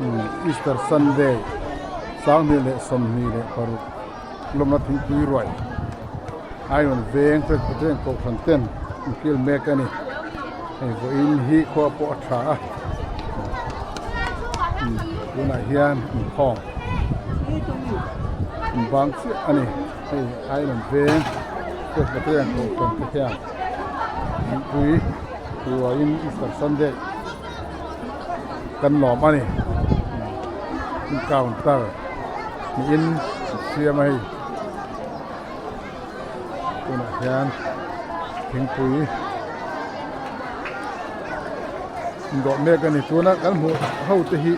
Easter Sunday 2026 lawmna thingpui ruai Iron veng Presbyterian kohhran ten an kil mek a ni hei vawiin hi khua pawh a tha a tunah hian inkhawm in bang chiah a ni hei Iron veng Presbyterian kohhran te hian thingpui ruaiin Easter Sunday kan lawm a ni counter niin an siam a hei tunah hian thingpui indawh mek a ni tuna kan hmuh ho te hi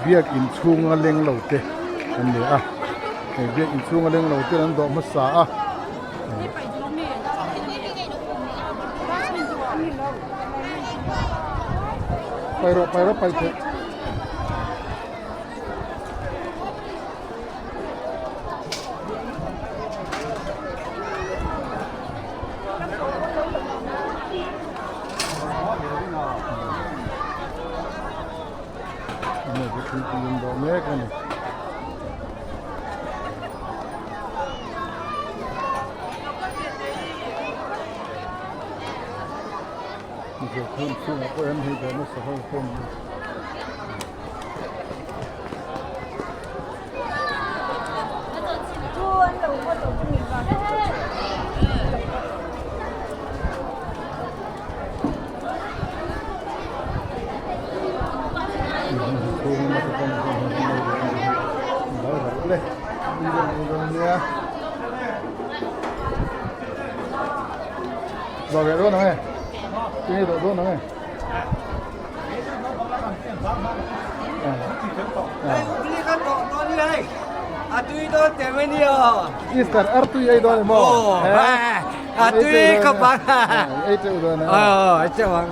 biak inchhunga leng lo te an ni a hei biak inchhunga leng lo ten an dawh hmasa a. Pai rawh pai rawh pai theih. Mek a ni. Chhungah pawh hian hei dawrna sa ho te an ni. Dawh ve dawn ang e. Tinge dawh dawn ang e. Easter ar tui ei dawn emaw? A tui ka bang. Ei teuh dawn e. Ei teuh ang.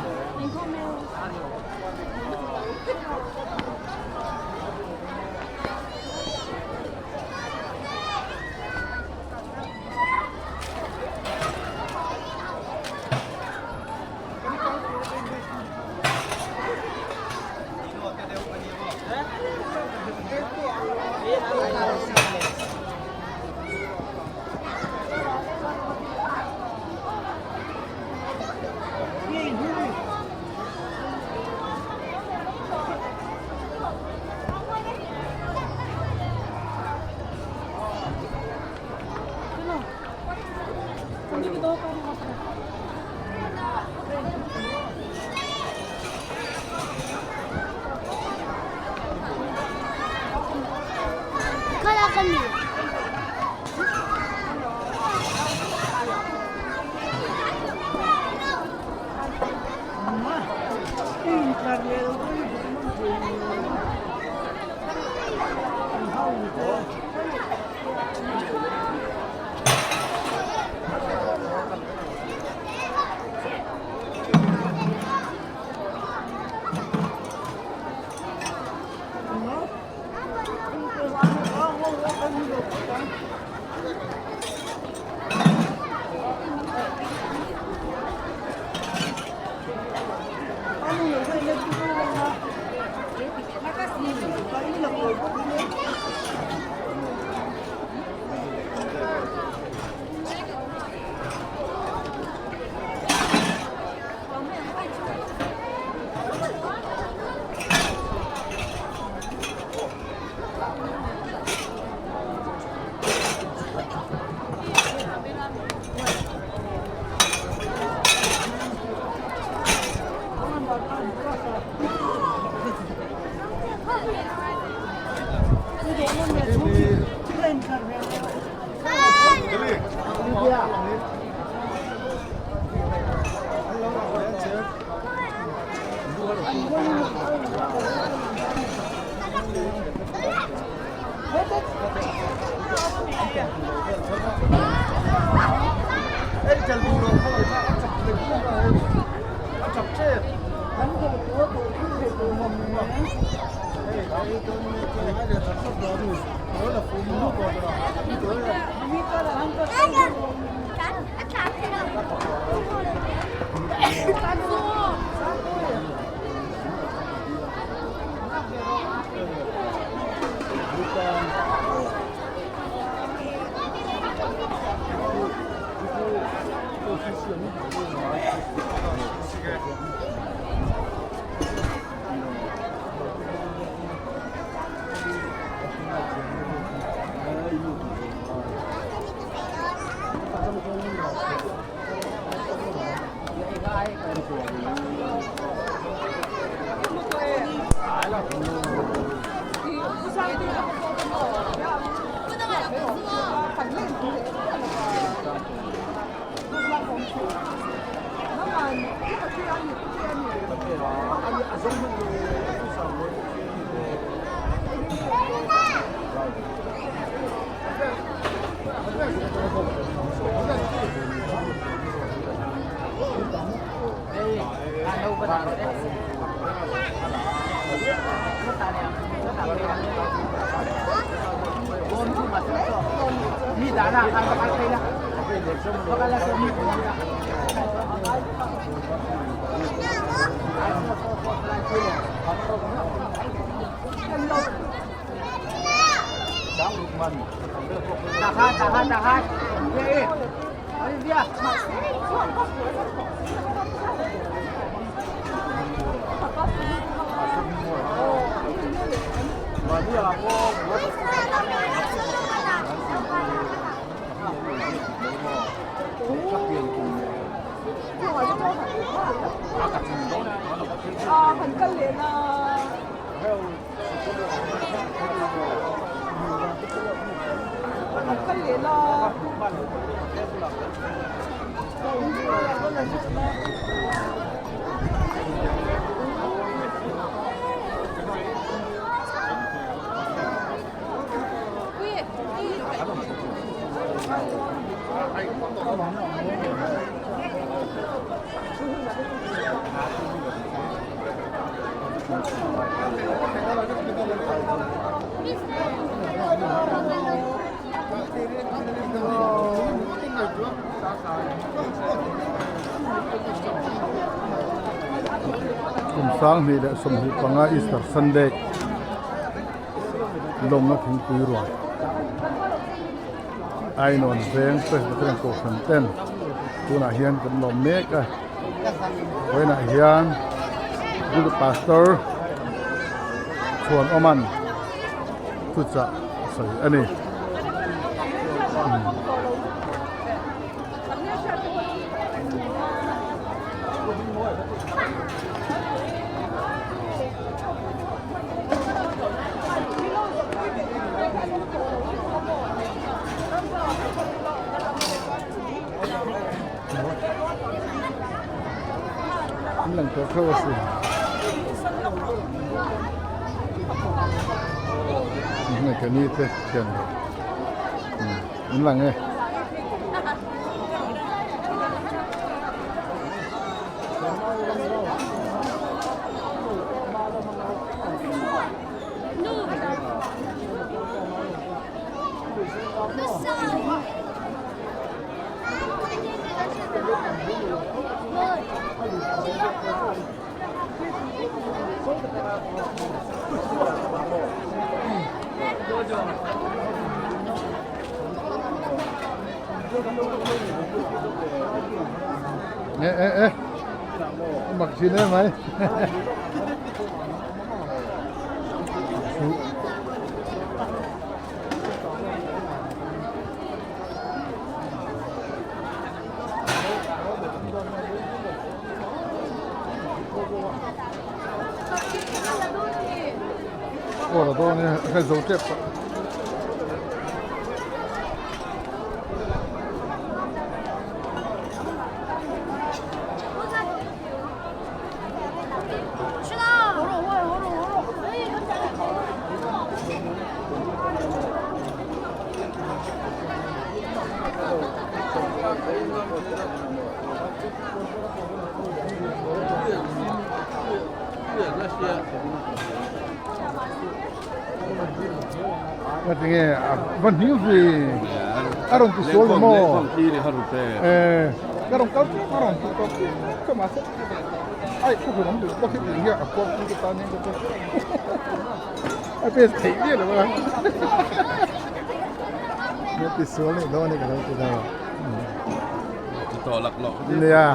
Kum sanghnih leh 25 Easter Sunday lawmna thingpui rual Ainawn veng Presbyterian Kohhran ten tunah hian kan lawm mek a vawiinah hian Bible Pastor Chhuanawman thuchah a sawi a ni. An lang tawh theuh asin. Hei ka ni te thian lo. An lang e. E e e mak thin em mai. Aw la dawn e a zo tep tawh. Ngatinge a va hniu ve a rawn ti sual ni maw eh ka rawn kal a rawn ti tawp ka mahse ai thu hun awm duh bawk hi tih hian a kual pui te tan hian ka a pes theih miah lo a Nga ti sual nih dawn ni ka lo ti lo. Ti tawh lak lawk. Nia.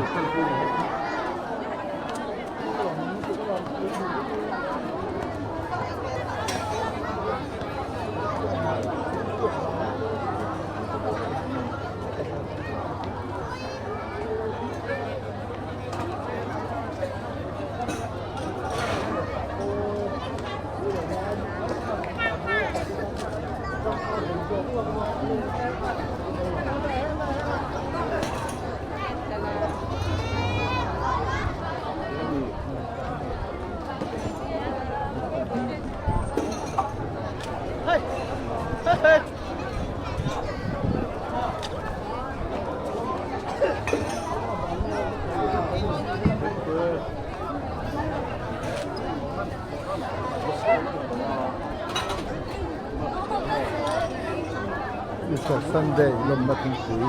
Easter Sunday lawmna thingpui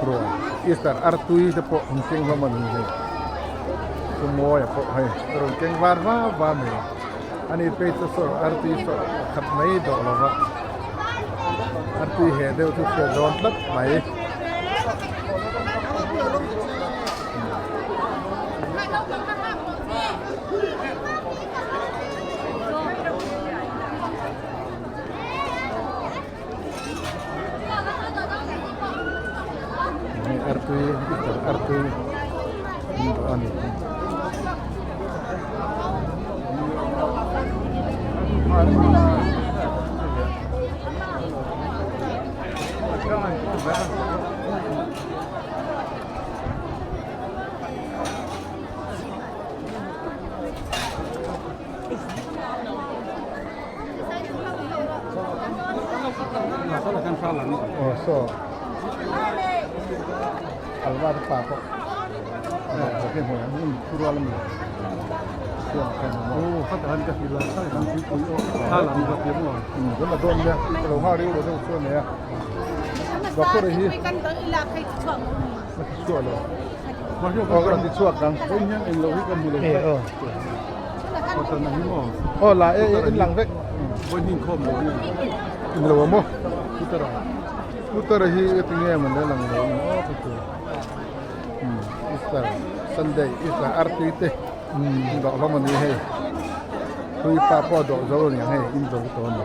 rual Easter artui te pawh an keng hlawm a ni hei chu mawi a pawh hei a rawn keng var va va mai ani phei chu saw artui saw pakhat mai dawh lo va artui heh deuh chu hriat dawn tlat mai. Hei artui Easter artui an dawh a ni. Aw saw alva te pa pawh Aw la e in lang vek in lo a maw scooter hi tinge maw le lang lo aw ka ti Easter Sunday Easter artui te in dawh hlawm a ni hei tui pa pawh a dawh zo a niang hei in zo tawh a ni.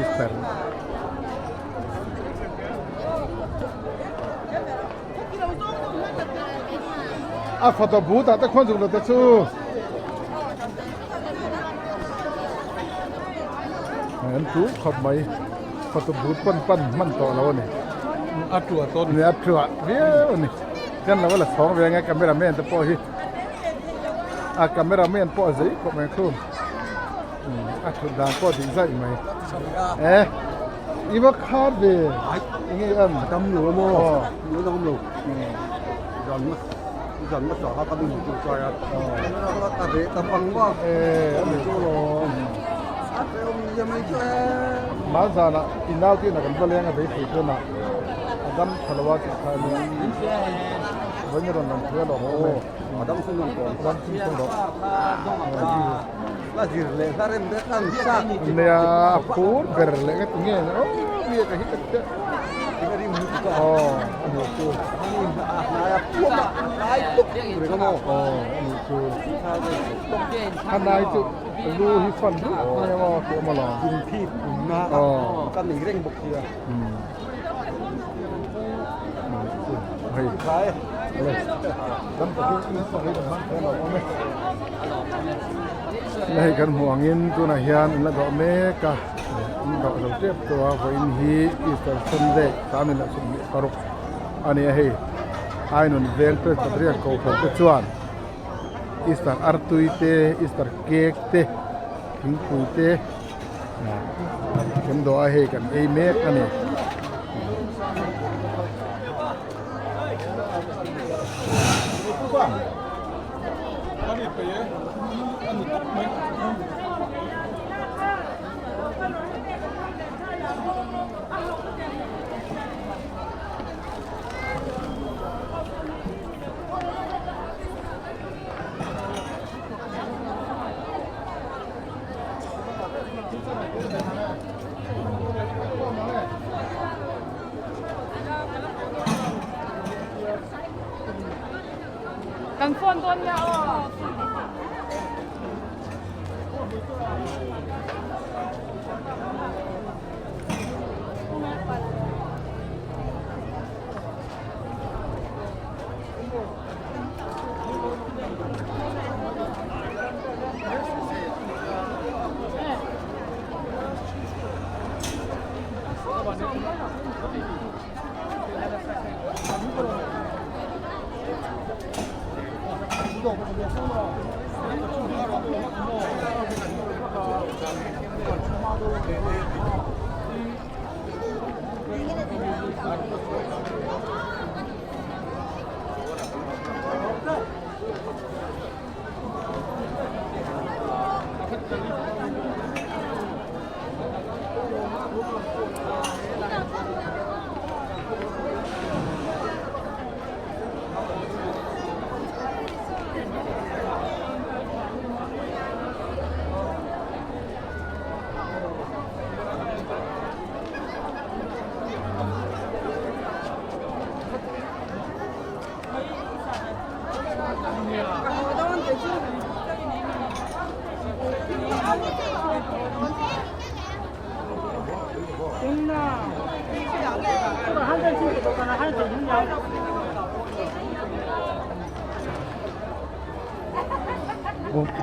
Easter a photo booth ah te khuan zuk lo te chu an tu khawp mai photo booth pawn pan hman tawh lo a ni a tuah tawn a tuah viau a ni kan lo la chhawng ve ang e camera man te pawh hi a camera man pawh a zei khawp mai thu a thut dan pawh dik zaih mai e i va khat ve enge i an tam lo maw lo tam lo zan ma zan ma sa ka ding chu chai a ta ve ta pang ma e ani chu lo a te om ya mai chu e ma zana inau ti na kan va leng a bei thei chu na adam thalawa ti kha ni van ron lang thua lo adam sung lang ko adam sung sung lo la zir le la rem de kan sa nia a phur ber le nga tinge o mi ka hi tak te oh ani chu oh ani chu hanai chu lu hi fan ru mai ma ko ma lo thi na oh kan ni reng bok sia hei khai dam takin in sawi kan hmang thei lo awm e hei kan hmuh angin tunah hian an la dawh mek a an dawh zo tep tawh a vawiin hi Easter Sunday tan in a 26 a ni a hei Ainun veng Presbyterian Kohhran te chuan Easter artui te Easter cake te thingpui te kan dawh a hei kan ei mek a ni. Kan phone dawn nia aw.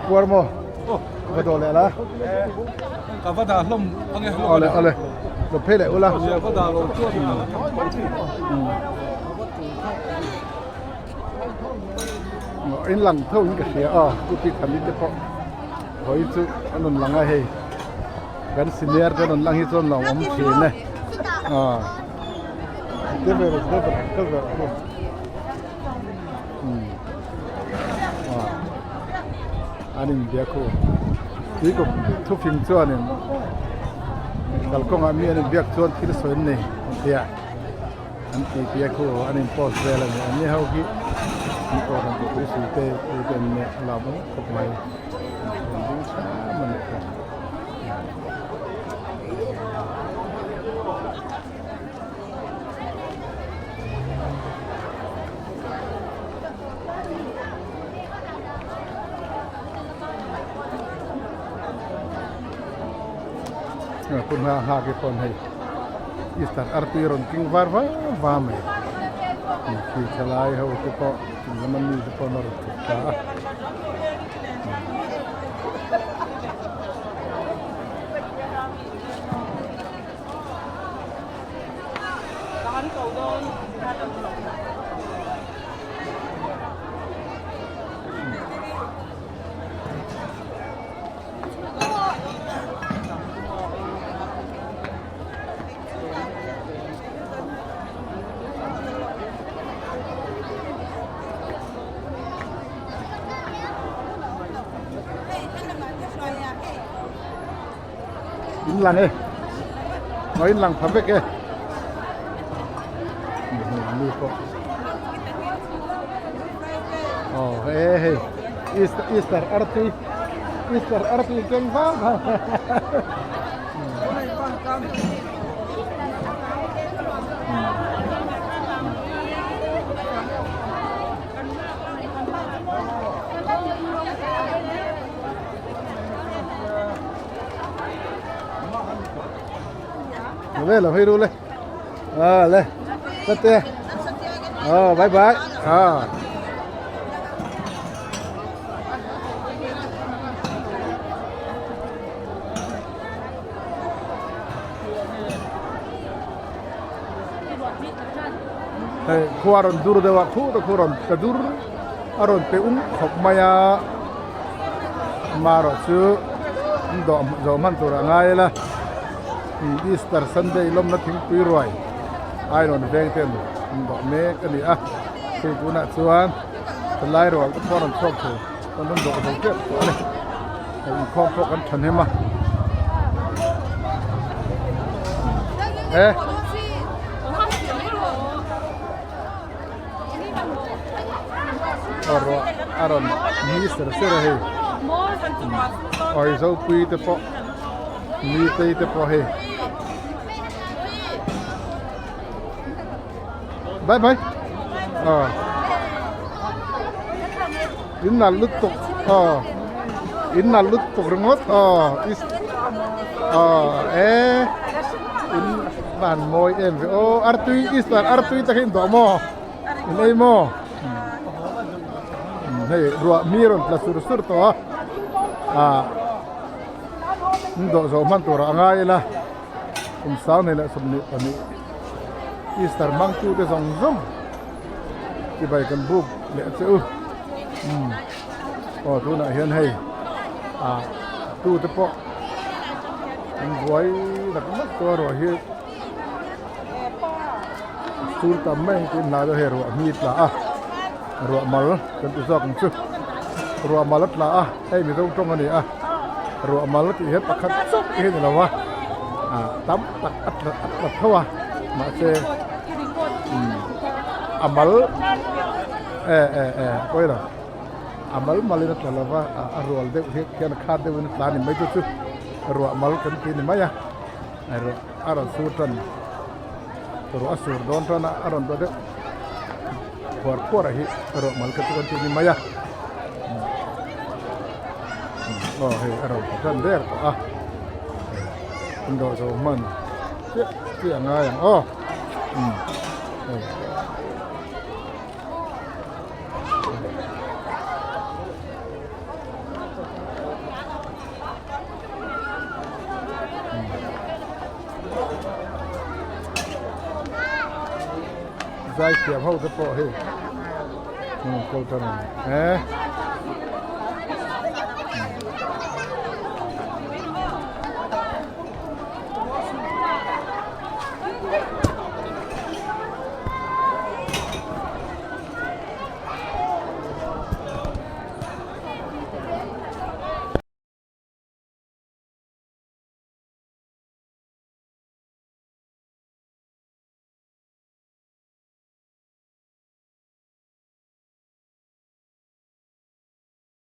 Puar maw? Va dawh leh la. Ka va dah hlawm ange. Awle awle. Lo phei leh ula. Va dah lo chuan. In lang tho in ka hria a scooty khan te pawh hawi chu an rawn lang a hei kan senior te rawn lang hi chuan lo awm thin e a te ve rawh te ve te ve rawh a an inbiak ho tui kawp thufing chuanin kalkawngah mi an inbiak chuan thil sawi an nei an tia. An ti tia khu an in post vel a ni. An ni ho hi an kohhran tih pui sui te tu te an nia a lam awm khawp mai. An ding cham a nih kha. Tuna nghak hi pawn hei. Easter artui rawn keng var va va mai khi thalai ho te pawh chung lama mi te pawh an rawn thut ta a. In lang e nó in lang pha vek e mi pawh oh e hei Easter Easter artui Easter artui keng vang vang Le lo hei ru le. À le. Tất te. Ờ bye bye. À. Hei khua rawn dur deuh a khu te khu rawn ta dur a rawn pe um khawp mai a amaherawh chu an dawh zawh hman tur a ngai la Easter Sunday lawmna thingpui ruai ainawn veng ten an dawh mek a ni a hei tunah chuan Thalai rual te pawh a rawn chhuak thei kan rawn dawh zo tep tawh a ni hei inkhawm pawh kan thahnem a e ruah a rawn ni ser ser a hei awi zopui te pawh nitei te pawh hei Bye bye. Ờ. In nal lutuk. Ờ. In nal lutuk ringawt. Ờ. Is Ờ e. In van mawi em ve. Aw artui Easter artui te kha in dawh maw? In ei maw? Hei ruah mi rawn tla sur sur tawh a. Ah. In dawh zawh hman turah a ngai ila. Kum sang nei leh 22 Easter hmangtu te zawng zawng chibai kan buk leh che u umm aw tunah hian hei ah tu te pawh an buai nak nak tawh a ruah hi sur tam mai ang tih hna chu hei ruah hmi tla a ruah mal kan ti zawk ang chu ruah mal a tla a hei mizo tawng a ni a ruah mal tih hian pakhat chauh hi a ni lo a ah tam tak a tla a tla tho a mahse umm a mal e e e pawi lo a mal mal in a tla lo va a rual deuh hi khian a khat deuh in a tla a ni mai chu chu ruah mal kan ti a ni mai a ruah a rawn sur tan ruah a sur dawn tan a a rawn dawh deuh khuar khuar a hi ruah mal kha chu kan ti a ni mai a aw hei a rawn tla tan der tawh a an dawh zo hman chiah chiah a ngai ang aw. Hei. Zai thiam ho te pawh hei. Kawltan. Eh.